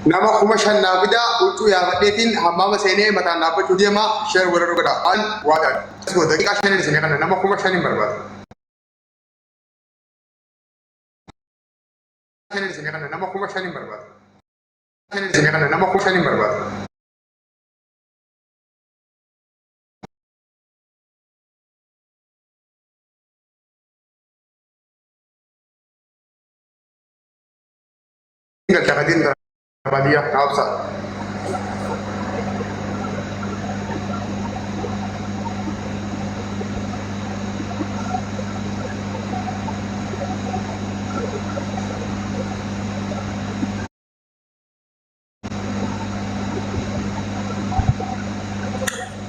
Nama 5000 naa fidaa huccuu yaafadheetiin hammaama seenee mataan dhaabbachuu deema share godhadhu godha. An waadaadha. Daqiiqaa shaniin isinii kanna nama 5000n barbaada. Shaniin isinii kanna nama 5000n barbaada. Shaniin isinii kanna nama 5000n barbaada. Galcha kadiin baadiyyaa naa obsaa.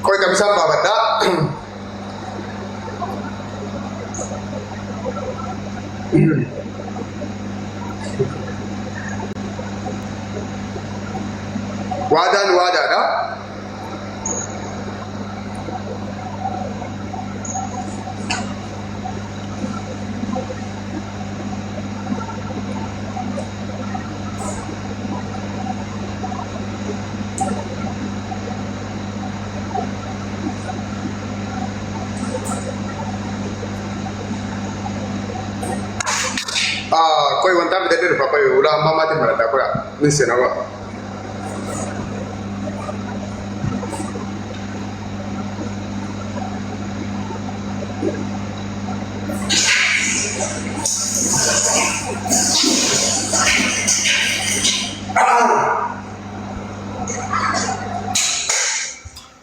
Qoy qamisaan baafadhaa. Waadaan waadaadha. Ah, qoy wantaa fidadhee dhufa qoy ulaa ammaa maatiin baradhaa qoya nin seena qoya.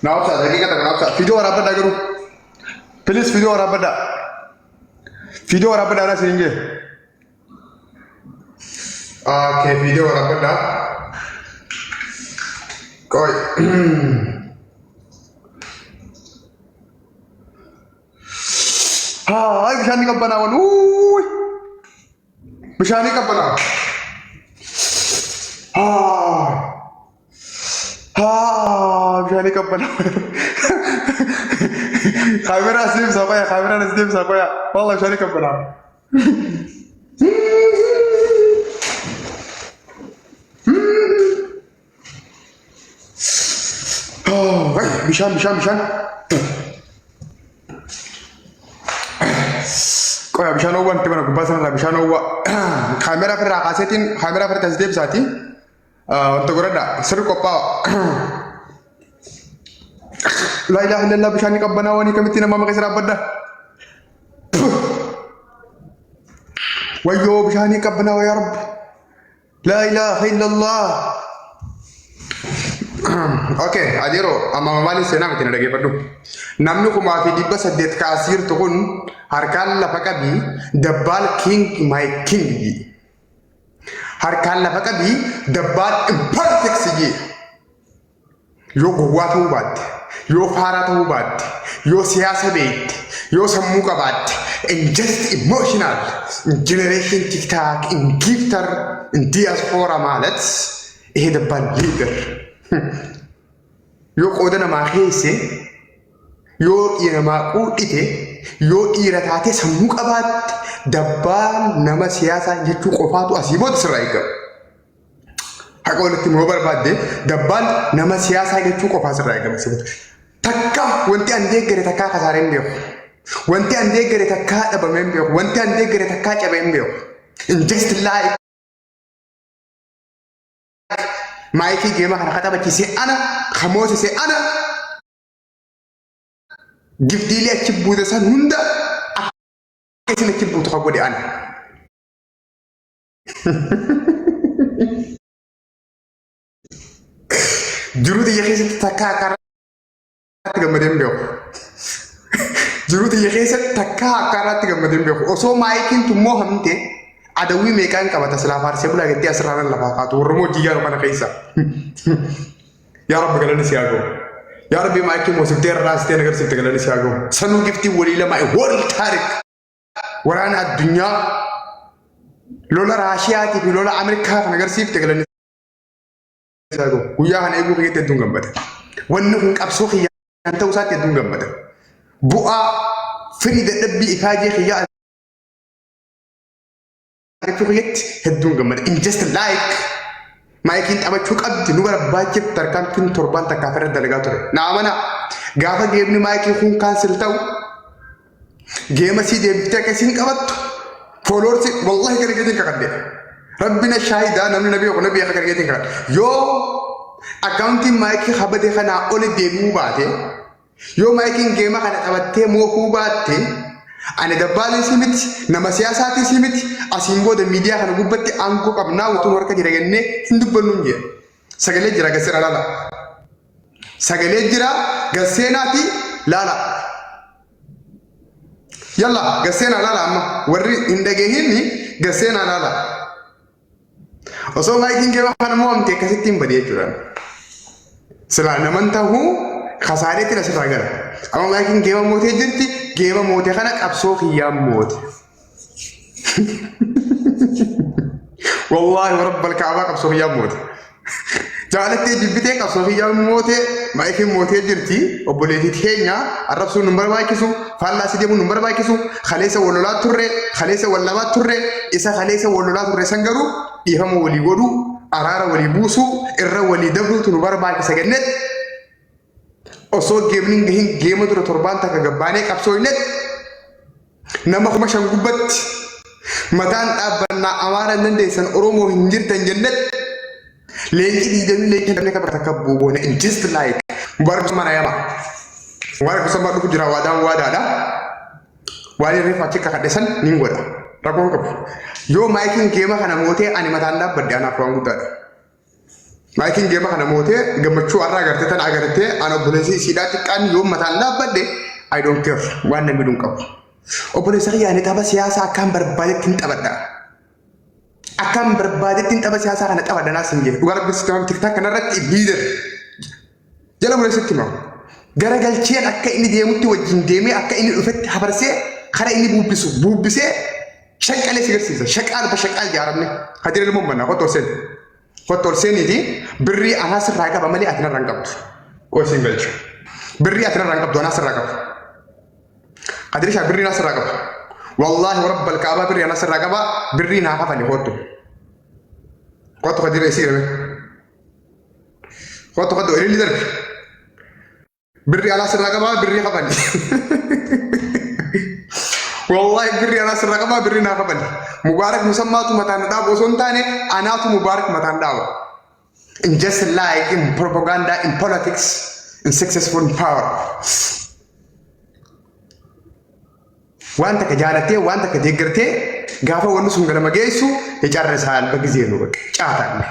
Naa obsaa daqiiqa takka naa obsaa fiidiyoo waraabbadhaa garuu. Please fiidiyoo waraabbadhaa. Fiidiyoo waraabbadhaa naa isin jee. Okay, fiidiyoo waraabbadhaa. Qoy. Haa, bishaan ni qabbanaawan. Uuuy. Bishaan ni qabbanaawa. Haa. Haa, bishaan ni qabbanaawa. Kaameraa as deebisaa qoya, kaameraan as deebisaa qoya. Wallah bishaan ni qabbanaawa. Oh, bishaan bishaan bishaan. Qoya bishaan oowwaan itti mana gubbaa sanarraa bishaan oowwaa. Kaameraa ofirraa kaaseetiin kaameraa ofirratti as deebisaati. Wanta godhadha sirri qophaa'a. Laa ilaaha illallah bishaan ni qabbanaa waan kamitti nama maqaa isa dhaabbadha. Wayyoo bishaan ni qabbanaa yaa rabbi. Laa ilaaha illallah. Okay, adeeroo amma maaliin seenaa miti na dhageeffadhu. Namni 1800 kaasiirtu kun harkaan lafa qabii dabbaal king my king jii. Harkaan lafa qabii dabbaal imperfect jii. Yoo gowwaa ta'uu baatte, yoo faaraa ta'uu baatte, yoo siyaasa beekte, yoo sammuu qabaatte, in just emotional, in generation TikTok, in gifter, in diaspora ማለት ይሄ ደባል leader. Yoo qooda namaa keesse, yoo dhiira namaa quudhite, yoo dhiira taatee sammuu qabaatte, dabbaan nama siyaasaa jechuu qofaatu asii booda sirraa eegama. Haqa walitti himuu yoo barbaadde dabbaan nama siyaasaa jechuu qofaa sirraa eegama si booda. Takka wanti an deeggare takkaa kasaaree hin beeku. Wanti an deeggare takkaa dhabamee hin beeku. Wanti an deeggare takkaa cabee hin beeku. In just like maayikii geema kana kaxabachiisee ana kamoosisee ana giftiilee achi buute san hunda akka isin achi buutu ka godhe ana. Jiruu tiyya keessatti takkaa akka har'aatti gammadee hin beeku. Jiruu tiyya keessatti takkaa akka har'aatti gammadee hin beeku. Osoo maayikiin tun moohamte adawwii meeqaan qabata silaa faarsee bulaa jettee asirraa nan lafaa kaatu warra hojii yaalu kana keessa. Yaa Rabbi galanni si haa ga'u. Yaa Rabbi maayikii moosiftee irraa sitee nagarsiifte galanni si haa ga'u. Sanuu giftii walii lamaa world taarik. Waraana addunyaa lola Raashiyaatii fi lola Ameerikaa kan agarsiifte galanni isaa gahu. Guyyaa kana eeguu kiyyatti hedduun gammada. Wanni kun qabsoo kiyyaan ta'uu isaatti hedduun gammada. Bu'aa firii dadhabbii ifaajee kiyyaa argachuu kiyyatti hedduun gammada. In just like Maayikiin taphachuu qabdi nu barbaachifti tarkaanfiin torbaan takkaaf irra dalagaa ture. Na amanaa gaafa geemni maayikii kun cancel ta'u geema sii deebiftee akka isiin qabattu followers wallahi gara keetiin kakadhe. Rabbi na shaahidaa namni na beeku na beeka gara keetiin kakadhe. Yoo akkaawuntiin maayikii kabade kanaa oli deebi'uu baate yoo maayikiin geema kana taphattee mookuu baatte ani dabbaalee si miti nama siyaasaatii si miti asiin booda miidiyaa kana gubbatti aangoo qabnaa watuun harka jira jennee hin dubbannu hin jedhe. Sagalee jira gaseera laala. Sagalee jira gaseenaati laala. Yalla gaseenaa laala amma warri hin dhageehinni gaseenaa laala. Osoo maayikiin geema kana mo'amte akkasitti hin bade jechuudha. Silaa naman tahuu kasaareetti asirraa gala. Amma maayikiin geema mootee jirti geema moote kana qabsoo kiyyaan moote. Wallaahi warabbal kaabaa qabsoo kiyyaan moote. Jaalattee jibbitee qabsoo kiyyaan moote maayikiin mootee jirti obboleettii teenya arrabsuun nun barbaachisu faallaa si deemuun nun barbaachisu kaleessa wal lolaa turre kaleessa wal labaa turre isa kaleessa wal lolaa turre san garuu dhiifama walii godhuu araara walii buusuu irra walii dabruutu nu barbaachisa jennet osoo geemni hin gahin geema dura torbaan takka gabbaanee qabsoo hinnet nama 5,000 gubbatti mataan dhaabbannaa Amaara hin dandeessan Oromoo hin jirtan jennet leenci diidamii leenci namni akka takka buugoone just like Mubarak Usman Ayama Mubarak Usman dhufu jira waadaan waadaadha waan irree achi kakadhe san nin godha rakkoon qabu yoo maayikiin geema kana mootee ani mataan dhaabbadhe anaaf waan guddaadha. Maayikiin geema kana mootee gammachuu har'a agartee tana agartee ana obboleessi isiidhaa xiqqaan yoo mataan dhaabbadhe I don't care waan namni dhuun qabu. Obboleessa kiyya ani tapha siyaasaa akkaan barbaadetti hin taphadha. Akkaan barbaadetti hin tapha siyaasaa kana taphadha naas hin jedhe. Dhugaa rabbi sitti himamu TikTok kanarratti leader jala mureessitti himamu. Garagalcheen akka inni deemutti wajjin deemee akka inni dhufetti hafarsee kara inni buubbisu buubbisee shaqalee si garsiisa. Shaqaal ba shaqaal jaaramne. Hajira ilmoo manna kottu ol seeni. Kottu ol seeniiti birrii anaa sirraa qaba malee ati narraa hin qabdu. Qoy siin galchu. Birrii ati narraa hin qabdu anaa sirraa qaba. Kadirishaa birrii anaa sirraa qaba. Wallaahi rabbal kaabaa birrii anaa sirraa qaba birrii naa kafali kottu. Kottu kadira isii irra. Kottu kottu ililli darbi. Birri alaa sirraa qabaa birrii kafali. Wallaahi birri alaa sirraa qabaa birrii naa kafali. Mubaarak musammaatu mataan na dhaabu osoo hin taane anaatu Mubaarak mataan dhaaba. In just like in propaganda, in politics, in successful in power. Waan takka jaalattee waan takka deeggartee gaafa wanni sun galma geessu hicarra isaan bakki nu bakka caataan.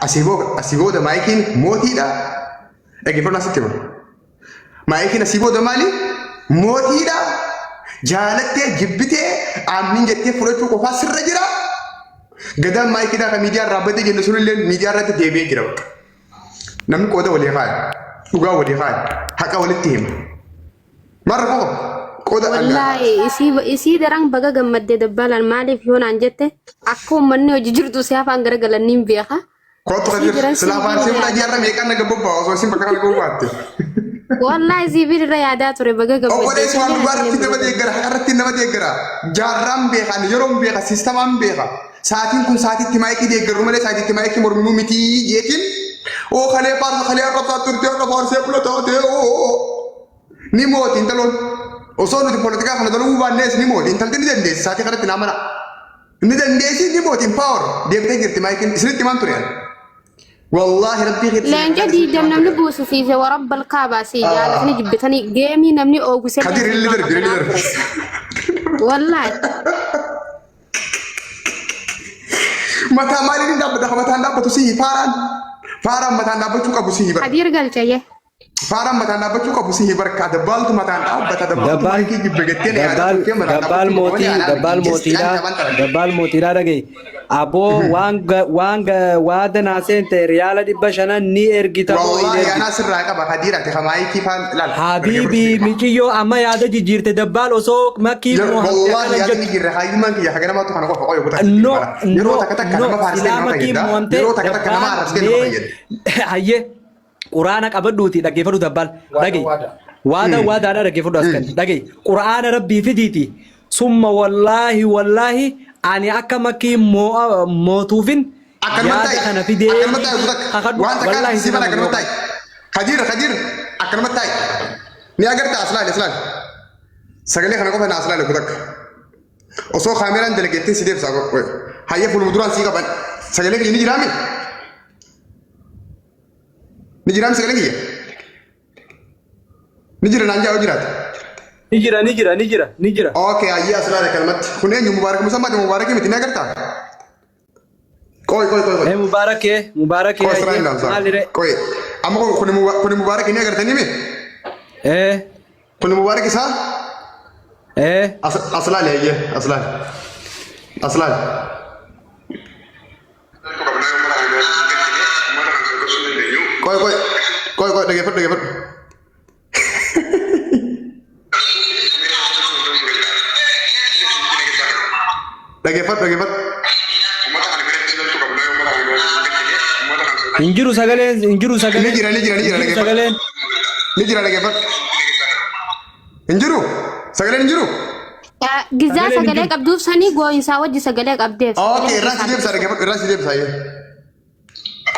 Asii booda maayikiin mootiidha. Dhaggeeffannaa sitti hima. Maayikiin asii booda maali? Mootiidha. Jaalattee jibbitee aamnin jettee fudhachuu qofaa sirra jira. Gadaan maayikiidhaa kan miidiyaa irraa badee jennu sunillee miidiyaa irratti deebi'ee jira bakka. Namni qooda walii kaaya. Dhugaa walii kaaya. Haqa walitti hima. Maal rakkoo qaba? Qooda Wallaahi isii daran baga gammaddee dabbalaan maaliif yoo naan jette akka uummanni hojii jirtu si afaan garagalan niin beeka. Kootu Isii kadir daran silaa siibiin faarsee irra fudhaa jaarra meeqaan naga bobbaa osoo isin bakka kana gobaatte. Wallaahi siibiin irra yaadaa ture baga gammaddee. Obboleessi waan dhugaa irratti nama deeggara haqa irratti nama deeggara jaarraan beeka ani yeroon beeka siistamaan beeka sa'aatiin kun sa'aatiitti maayikii deeggarru malee sa'aatiitti maayikii mormuu mitii jeetiin oo kalee faarsa kalee arrabsaa turte har'a faarsee bula taatee oo ni mooti intaloon osoo nuti poolitikaa kana dalaguu baannees ni mooti intalti ni dandeessi sa'aatii kanatti naa mana ni dandeessi ni mooti power deebitee jirti maayikiin isinitti himaan ture ani. Wallaahi rabbii keetti Leenca diidam namni buusu fiise warabbal kaabaa si jaalatanii jibbitanii geemii namni oogise. Kadir illi darbi illi darbi. Wallaahi. Mataa maaliin hin dhaabbata? Mataan dhaabbatu sihi faaraan. Faaraan mataan dhaabbachuu qabu sihi bara. Kadir galchaye. Faaraan mataan dhaabbachuu qabu sihi barka. Dabbaaltu mataan dhaabbata. Dabbaaltu Dabbaal maayikii jibbe gattee na yaadaa dabbaal turtee mataan dabbaal dhaabbachuu qabu malee mootii anaa dabbaal miti. Just mootiidhaa ani taphaan taphadhe. dabbaal mootiidhaa dhagaye. Aboo waan ga- waan ga- waada naa seente riyaala 500 ni ergita moo hin Wallaahi ergitu? anaa sirraa qaba Kadiir ati kamaayikii faan laal. Habiibi miciyyoo amma yaada jijjiirte dabbaal osoo makkii moohamte Wallaahi akkana yaadni jettu. jirra hayyummaan kiyya haga namaatu kana qofa qoyo kutaa No Yeroo no takka takka no nama faarsitee silaa nama makkii fayyada. moohamte Yeroo takka takka nama dabbaal arrabsitee nama mee fayyada. hayyee quraana qabadhuuti dhaggeeffadhu dabbaal dhaga'i waada waadaadha dhaggeeffadhu as kan dhaga'i quraana rabbii fidiiti summa wallaahi wallaahi ani akka makkii mootuufin Akkanumatti Yaada taa'i. kana fidee Akkanumatti taa'i obbo takka. kakadhu. Waan takkaa Wallaahi si sin bana amanu akkanumatti taa'i. Kadir Kadir akkanumatti taa'i. Ni agartaa as laali as laali. Sagalee kana qofa na as laali obbo takka. Osoo kaameraan dalageettiin si deebisa. Hayya fuuluma duraan sii qaban. Sagalee kiyya ni jiraami? Ni jiraami sagalee kiyya? Ni jira naan jaa jiraate. Ni jira, ni jira, ni jira, ni jira. Okay, hayyee as laali akkanumatti. Kun eenyu Mubaarak Musammaati Mubaarakii miti ni agartaa? Qoy qoy qoy qoy. Eh Mubaarakee, Mubaarakee. Qoy asirraa hin dhaamsaa. Maalire? Qoy. Amma kun kun Mubaarak ni agartanii mi? Eh Kun Mubaarak isaa? eh As as laali hayyee as laali. As laali. Qoy qoy qoy qoy dhageeffadhu dhageeffadhu. Dhageeffadhu dhageeffadhu. Hin jiru sagaleen, hin jiru sagaleen. Ni jira ni jira ni jira Hin jiru dhageeffadhu. sagaleen. Ni jira dhageeffadhu. Hin jiru. Sagaleen hin jiru. Gizaa Sagaleen hin sagalee jiru. qabduuf sanii gooyinsaa wajji sagalee qabdeef. Okay, irraa si deebisa dhageeffadhu irraa si deebisa hayyee.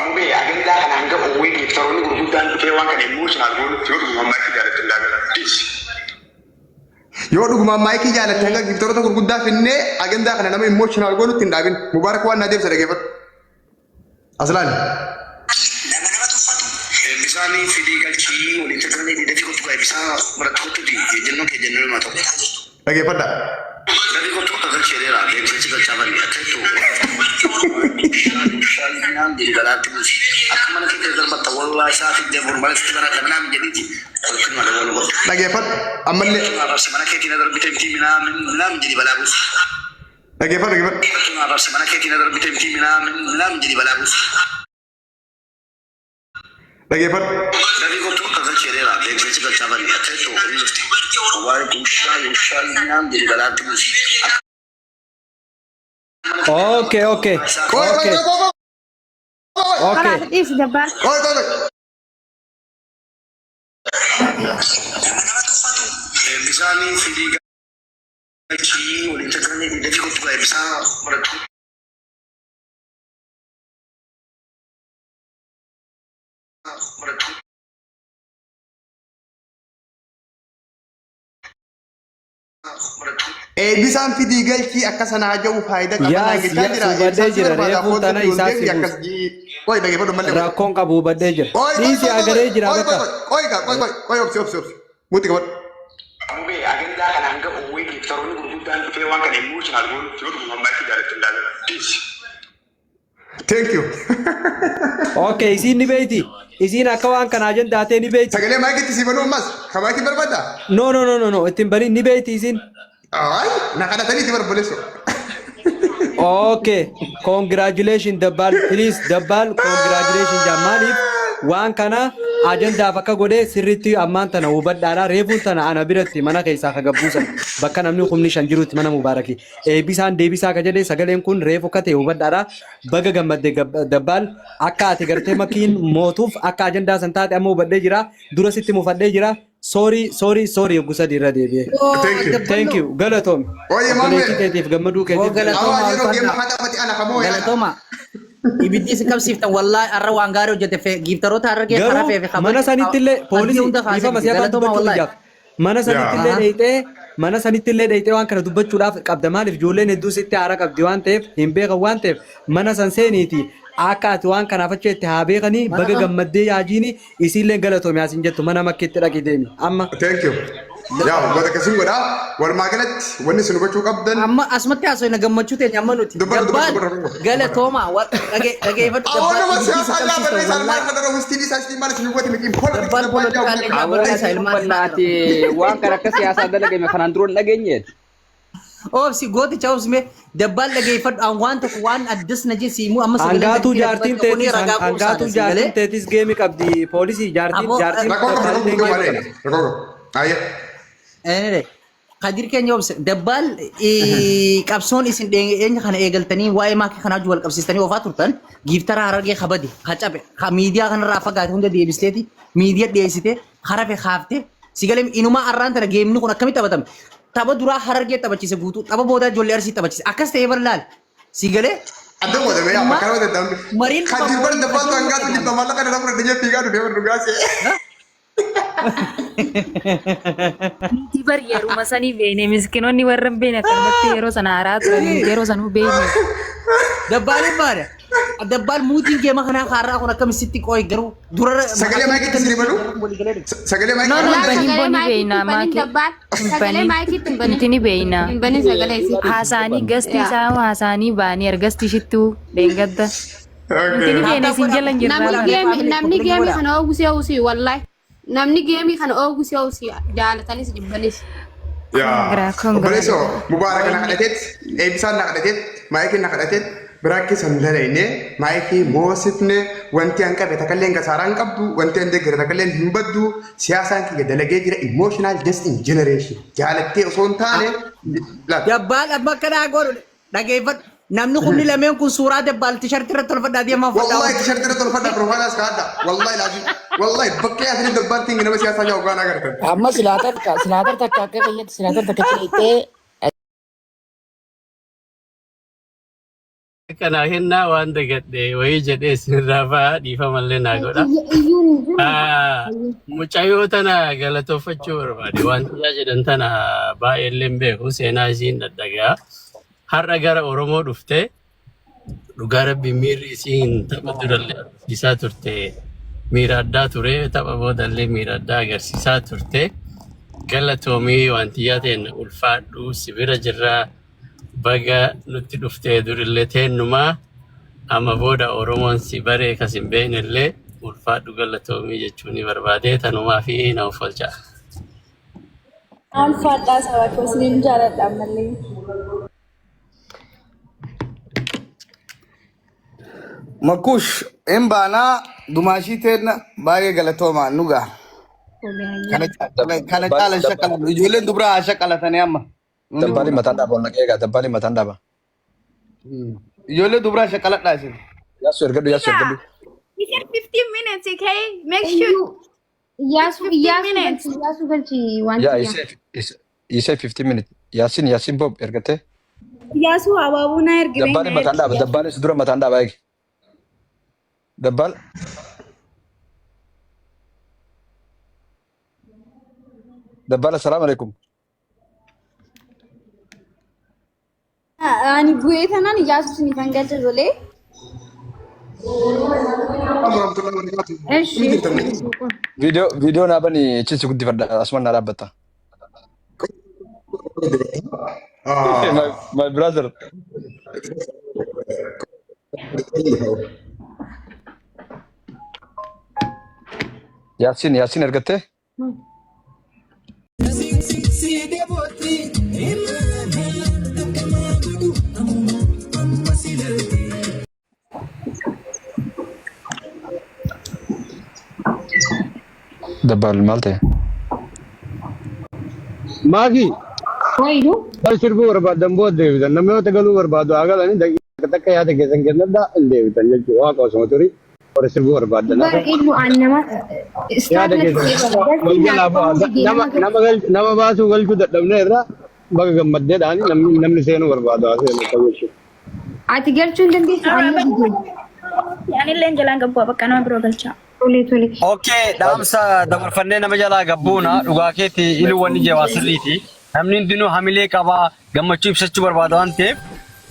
Mubee agendaa kana hanga owwee giiftaroonni gurguddaan dhufee waan kana emotional goonutti yoo dhugumaan maayikii jaalatte hin dhaabina. Dhiisi. Yoo dhugumaan maayikii jaalatte hanga giiftaroota gurguddaa finnee agendaa kana nama emotional goonutti hin dhaabin. Mubaarak waan naa deebisa dhageeffadhu. As laali. Nama nama tuffatu. Eebbisaanii fidii galchii waliin tajaajilanii dafii kottu gaa eebbisaa biratti kottuti ejjennoo kee ejjennoo himaa ta'u. Dhageeffadhaa. Dafii kottu akka galchee dheeraa deebisee galchaa bari akka jettu bishaan naan jedhi galaatti buusi. Akka mana kee darbatta wallaa isaa fiddee bor mana sitti banadha minaan jedhiiti kolfin malee wal godhu. Dhageeffadhu. Ammallee Arrabse mana keetiin darbite miti minaan jedhi balaa buusi. dhageeffadhu dhageeffadhu. Arrabse mana keetiin darbite miti minaan jedhi balaa buusi. Dhageeffadhu. Dafii kottu akka galchee dheeraa deebisee galchaa bari akka jettu hin dhufte. Waan ushaa ushaa minaan jedhi galaatti buusi. Okay, okay. Qoy qoy Okay. qoy qoy qoy. Okay. Kalaas dhiisi dabbaan. Qoy qoy qoy. Eebbisaanii fidii galchii waliin tajaajilanii dafii kottu gaa eebbisaa biratti kottu. Eebbisaan fidii galchii akka sanaa jiru faayidaa qaba Yaas, naan jechaa yaas, jira. hubadhee Eebbisaan si jira. barbaada. Reefuun Kootu tana itti ol isaa si deebi akkas buusa. jii. Qoy dhageeffadhu mallee. Rakkoon qabu hubadhee jira. Qoy qoy Dhiisi qoy qoy agaree jira qoy bakka. qoy qoy qoy qoy qoy obsi obsi obsi. Muti qabadhu. Mubee agendaa kana hanga owwee giiftaroonni gurguddaan dhufee waan kana emotional goonutti yoo dhugumaan maayikii jaalatte hin dhaabina. Dhiisi. Thank you. Okay, isiin ni beeyti. Isiin akka waan kana ajandaa ta'e ni beeyti. Sagalee maayikitti si banuu ammas. Ka maayikiin barbaaddaa? No, no, no, no, no. Ittiin baniin ni beeyti isiin. Ay, na kadhatanii itti barbaaleessu. Okay, congratulations Dabbal. Please Dabbal, congratulations jaa. Maaliif waan kana ajandaaf akka godhee sirriitti ammaan tana hubadhaadha. Reefuun tana ana biratti mana keessaa ka gabbuusan bakka namni 5,000 jirutti mana Mubaaraki. Eebbisaan deebisaa ka jedhee sagaleen kun reefu akka ta'e hubadhaadha. Baga gammadde Dabbal akka ati gartee makiin mootuuf akka ajandaa san taate amma hubadhee jira. Dura sitti mufadhee jira. Sorry, sorry, sorry yogguu sadii irra deebi'ee. Thank you. Thank you. Galatoom. Oye, maame. Obboleettii teetiif gammaduu keetiif. Galatooma Awwaa yeroo ulfaadha. geemma haa taphati ana kamoo yaada. Galatooma. Ibiddi isin qabsiiftan wallaahi arra waan gaarii hojjete fe giiftaroota har'a kee karaa Garuu feefe mana sanitti illee poolisii hunda kaasee dhiifama si afaan galatooma dubbachuu wallaahi. iyyaaf. Mana sanitti illee Yaa. dheeyxee mana sanitti illee dheeyxee waan kana dubbachuudhaaf qabda maaliif ijoolleen hedduu sitti aara qabdi waan ta'eef hin beekan waan ta'eef mana san seeniiti akka ati waan kanaaf achi itti haa beekanii Mana baga kam? gammaddee yaajiini isiillee galatoomi asiin jettu mana makkiitti dhaqi deemi amma. Thank you. Yaa goota akkasiin godhaa. Walumaa galatti wanni isin hubachuu qabdan. Amma asumatti haasofna gammachuu teenya amma nuti. Dubbadhu, Dabbaan dubbadhu, dubbadhu. galatooma dhageeffadhu Awwa dabbaan nama ibiddi isin siyaasaa qabsiiftan laa barreessaa wallaahi. maal kana roobistii isaa isii maal isin hubate miti. Dabbaan poolotikaal ijaa barreessaa ilmaan isaa Uffannaa waan kana akka siyaasaa dalagame kanaan dura hin dhageenyeeti. Oobsi gooticha oobsi mee dabbaan dhageeffadhu an waan tokko waan addas na jee siimuu amma sagalee Hangaatuu gadi jaartiin dubbadhu kuni teetis ragaa hangaatuu quubsaadha si jaartiin galee. teetis geemi qabdi poolisii jaartiin Aboo jaartiin Rakkoo qabu rakkoo dabbaallee qabu geemi malee. qabdi. Rakkoo qabu. Ayya. Anyway, Kadir keenya obse dabbaal qabsoon isin dhiyeenya kana eegaltanii waa'ee maakii kanaa wajjin wal qabsiistanii oofaa turtan giiftara harargee kabade ka cabe ka miidiyaa kanarraa fagaate hunda deebisteeti miidiyaa dhiyeessite harafe kaafte si galee inumaa arraan tana geemni kun akkamitti taphatame tapha duraa harargee taphachiise guutuu tapha boodaa ijoollee arsii taphachiise akkas ta'ee bar laal si galee Adda godhame yaa bakka nama daddabe. Mariin Kadir bar dabbaa hangaatu jibba maallaqa irraa fudhate jee fiigaa dhufee bar dhugaa see. Nuti bar yeruma sanii beene miskiinonni warra hin beene akkanumatti yeroo sana haaraa turan yeroo sanuu beene. Dabbaaliin maali? Dabbaal muutiin geema kanaa kaarraa kun akkam sitti qooyi garuu durara Sagalee maayikiitti isin himadhu? Sagalee No, no, maayikiitti banin Sagalee boni maayikiitti beeyna hin banin maaki. dabbaan. Hin Sagalee banin. maayikiitti hin banin. Nuti ni beeyna. Hin banin sagalee isii. Haasaanii gasti Yaa. isaa haasaanii baanii ergasti ishittuu dheengadda. Nuti ni beeyna Taataa isin godhaa. jala hin jirraa Namni bara. geemi namni geemi kana oogusee oogusii wallahi. Namni geemii kana oogusee oogusii jaalatanis jibbanis. Yaa Congra, congra. obboleessoo Mubaarak na kadhateet eebbisaan na kadhateet maayikiin na kadhateet biraakki san dalaynee maayikii moosifne wanti an qabe takalleen kasaaraan qabdu wanti an deeggare takalleen hin baddu siyaasaan kiyya dalagee jira emotional just in generation jaalattee osoo hin taane laal. Dabbaal amma akkanaa godhu dhageeffadhu. Namni kunni lameen kun suuraa dabbaal tishartii irratti tolfadhaa deemaa uffadhaa. Wallahi tishartii irra tolfadha profaayilaas kaa'adha. Wallahi laazim. Wallahi bakkee asirratti dabbaal nama siyaasaa jahu gaan agartan. Amma silaatar silaatar takka akka fayyadu silaatar takka ceetee Kana kennaa waan dagadhe wayii jedhee isinirraa ba'a dhiifamallee naa godha. Iyyuun hin jiru. Ah, Mucayyoo tana galatoofachuu barbaade. Wanti yaa jedhan tana baay'eellee hin beeku seenaa isiin dhadhagaa. Har'a gara Oromoo dhuftee dhugaa rabbi miirri isiin tapha durallee agarsiisaa turte miira addaa ture tapha boodallee miira addaa agarsiisaa turte. Galatoomii wantiyyaa ta'een ulfaadhu si bira jirraa. Baga nutti dhuftee durillee teennumaa amma booda Oromoon si baree kas hin beeknellee ulfaadhu galatoomii jechuun ni barbaade tanumaa fi na of olchaa. Ulfaadhaa saba koo isiniin jaaladha ammallee. Makush hin baanaa dumaashii teenna baay'ee galatoomaa nugaa. Kana kana caala hin shaqalan. Ijoolleen dubaraa haa shaqalatanii amma. Nuni Dabbaaliin buuna. mataan dhaaba ol naqee egaa dabbaaliin mataan dhaaba. Ijoollee dubaraa shaqaladhaa isin. Yaasuu ergadhu yaasuu ergadhu. He said 15 minutes, okay? Make sure Iyyuu Iyyaasuu 15 Iyyaasuu minutes. galchi Iyyaasuu galchi wanti Yaa yaa. isee 15 minutes. Yaasiin Yaasiin Bob ergattee. Yaasuu abaaboo na ergi bee Dabbaaliin na mataan ergi. dhaaba dabbaaliin si dura mataan dhaaba eegi. Dabbaal. Dabbaal assalaamu alaikum. Ani bu'ee tanaan Iyyaasuu isiniifan galcha tolee. Warahmatullahi wabarakatuh. Eshi. Ni jirtan. Viidiyoo viidiyoo naa bani achiin si guddifadha asuma naa dhaabbatta. Ah. My, my brother. Yaasiin Yaasiin ergattee. Dabbaal maal ta'e? Maaki Wayidu. bal sirbuu barbaadan booda deebitan namni yoo galuu barbaadu haa galanii daqiiqa takka yaada keessan kennadhaa hin deebitan jechuudha waaqa osuma turii warra sirbuu barbaadan Bar hafe illu an nama yaada istaat natti keessan ta'e bara. wal Galchi naa jalaa qabamuu bu'aa didee nama nama galchi. nama galchu nama baasuu galchuu dadhabne irraa baga gammaddeedhaan namni namni seenuu barbaadu haa seenu ta'u jechuudha. Ati galchuu hin dandeessu Alright, ani bakka didee. anillee jalaan gabbu'a bakka nama biroo galcha. Tole tole. Okay, dhaamsa dabarfannee nama jalaa gabbuuna dhugaa keetti iluu wanni jee waa sirriiti. Namni hundinuu hamilee qabaa gammachuu ibsachuu barbaada waan ta'eef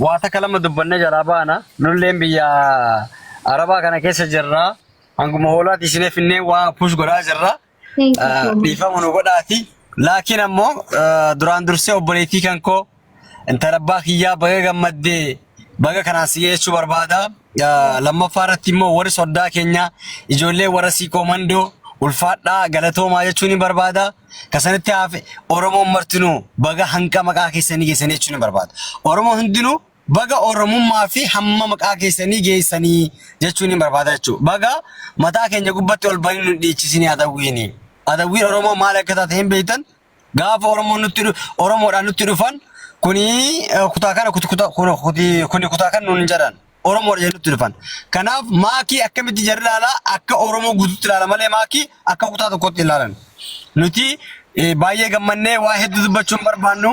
waa takka lama dubbannee jalaa baana. Nulleen biyya Arabaa kana keessa jirra. Hanguma hoolaati isinee finnee waa push godhaa jirra. Thank you so much. Dhiifama nu godhaati. Laakiin ammoo duraan dursee obboleettii kan koo intala abbaa kiyyaa baga gammaddee baga kanaan si geessuu barbaada. Lammaffaa irratti immoo warri soddaa keenya ijoollee warra Siikoo Mandoo ulfaadhaa galatoomaa jechuun ni barbaada. Kasanitti hafe Oromoon martinuu baga hanqa maqaa keessanii geessanii jechuun ni barbaada. Oromoon hundinuu baga Oromummaa fi hamma maqaa keessanii geessanii jechuun ni barbaada jechuudha. Baga mataa keenya gubbatti ol banii nu dhiichisinii adawwiini. Adawwiin Oromoo maal akka taate hin beektan. Gaafa Oromoon nutti Oromoodhaan nutti dhufan kuni kutaa kana kuni kutaa kan nuun hin jedhan. Oromoodha jedhanii nutti dhufan. Kanaaf maakii akkamitti jarri ilaala akka Oromoo guutuutti ilaala malee maakii akka kutaa tokkotti ilaalan. Nuti baay'ee gammannee waa hedduu dubbachuu hin barbaannu.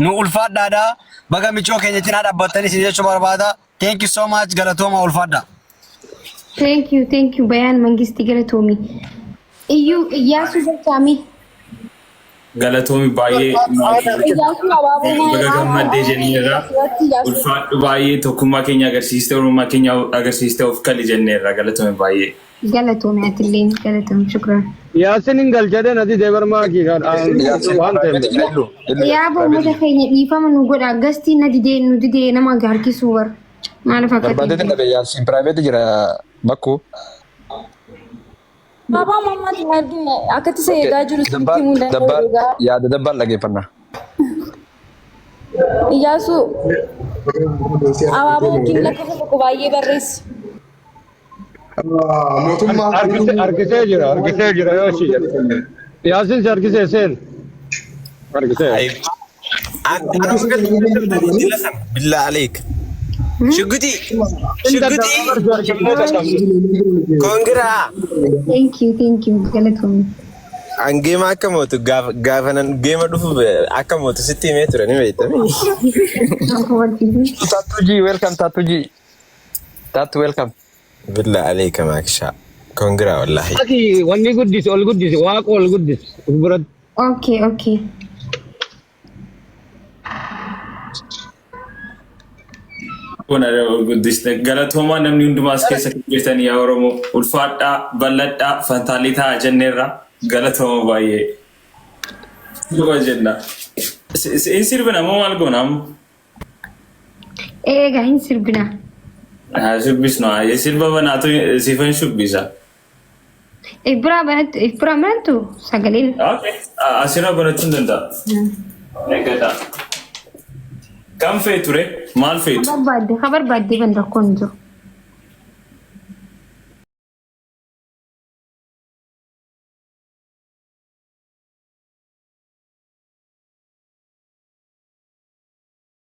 Nu ulfaadhaadha. Baga micoo keenya cinaa dhaabbattanii isin jechuu barbaada. Thank you so much, galatooma, ulfaadha. Thank you, thank you, Bayaan Mangistii, galatoomi. Iyyuu Iyyaasuu galchaami. Galatoomi baay'ee. Iyyaasuu abaaboo naa Baga gammaddee jenneerra. Asirratti Iyyaasuu. Ulfaadhu baay'ee, tokkummaa keenya agarsiistee, oromummaa keenya agarsiistee, of kali jenneerra. Galatoomi baay'ee. Galatoomi, atillee galatoomi, shukran. Yaasin hin galchadhe nati deebarmaa kii waan ta'eef. Yaa uummata keenya, dhiifama nu godha. Gastii na didee, nu didee, nama harkisuu bar. Maaliif akka Barbaadeetiin dhabe, Yaasiin private jira bakkuu. Abaaboo mammaati hin argine, akkatti isa eegaa jiru sitti himuu hin danda'u Dabbaal dhugaa. Yaada dabbaal dhageeffanna. Iyyaasuu, abaaboo wajjin lakkoofsa tokko baay'ee barreessi. Mootummaa Harkisee jira, harkisee jira yoo ishii jedhe. Yaasin si harkisee seen. Harkisee. بالله عليك شقتي شقتي. Congra. Thank you, thank you, galatoomi. An geema akka mootu gaafa nan geema dhufu akka mootu sitti himee ture, ni beektami. Tattoo G, welcome Tattoo G. Tattoo, welcome. بالله عليك maakshaa. Congra wallahi. Ati wanni guddisi, ol guddisi, waaqa ol guddisi. Uf biratti. Okay. Kun guddiste, galatoomaa. Namni hundumaas keessa jirtan, yaa Oromoo, ulfaadhaa, bal'adhaa, fantaalii ta'a jenneerra. Galatooma baay'ee. Dhuga jenna. In sirbina moo maal goona amma? Eegaa, hin sirbina. Haa shubbisnu, haa sirba banaatu siifan shubbisa. If biraa banattu, if biraa banattu sagaleen. Okay. Asirra banachuu hin danda'a. Eeggadhaa. Kam feetu ree? Maal feetu? Barbaadde, ka barbaadde ban, rakkoon hin jiru.